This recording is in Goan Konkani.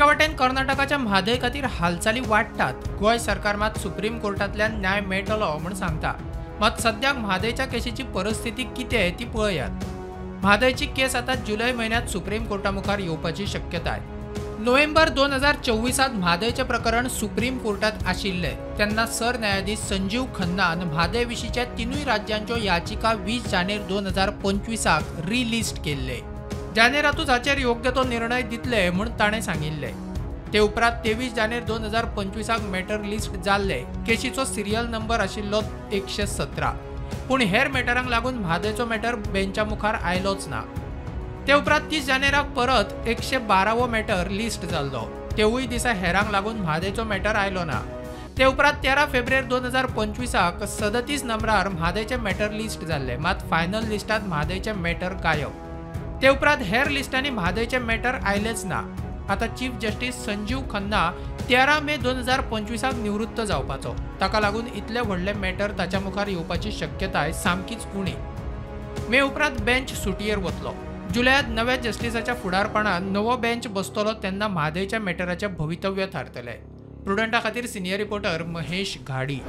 एका वाटेन कर्नाटकाच्या म्हादय खातीर हालचाली वाडटात, गोंय सरकार मात सुप्रीम कोर्टांतल्यान न्याय मेळटलो म्हूण सांगता। मात सद्याक म्हादयच्या केशीची परिस्थिती कितें ती पळयात। म्हादयची केस आतां जुलय म्हयन्यांत सुप्रीम कोर्टा मुखार येवपाची शक्यताय। नोव्हेंबर 2024 म्हादयचें प्रकरण सुप्रीम कोर्टांत आशिल्लें तेन्ना सरन्यायाधीश संजीव खन्नान म्हादय विशींच्या तिनूय राज्यांच्यो याचिका 20 जानेर 2025 रिलिस्ट केल्ले। जानेरातूच हाचेर योग्य तो निर्णय दितले म्हूण ताणें सांगिल्लें। ते उपरांत 23 जानेर 2025 मॅटर लिस्ट जाल्ले। केशीचो सिरियल नंबर आशिल्लो 117, पूण हेर मॅटरांक लागून म्हादयचो मॅटर बेंचा मुखार आयलोच ना। ते उपरांत 30 जानेराक परत 112वो मॅटर लिस्ट जाल्लो, तेवूय दिसा हेरांक लागून म्हादयचो मॅटर आयलो ना। ते उपरांत 13 फेब्रुवारी 2025 37 नंबरार म्हादयचें मॅटर लिस्ट जाल्लें, मात फायनल लिस्टांत म्हादयचें मॅटर गायब। ते उपरांत हेर लिस्टांनी म्हादयचें मॅटर आयलेंच ना। आतां चीफ जस्टीस संजीव खन्ना 13 मे 2025 निवृत्त जावपाचो, ताका लागून इतले व्हडले मॅटर ताच्या मुखार येवपाची शक्यताय सामकीच उणी। मे उपरांत बेंच सुटयेर वतलो। जुलयात नव्या जस्टिसाच्या फुडारपणान नवो बेंच बसतलो तेन्ना म्हादयच्या मॅटराचें भवितव्य थारतलें। प्रुडंटा खातीर सिनियर रिपोर्टर महेश घाडी।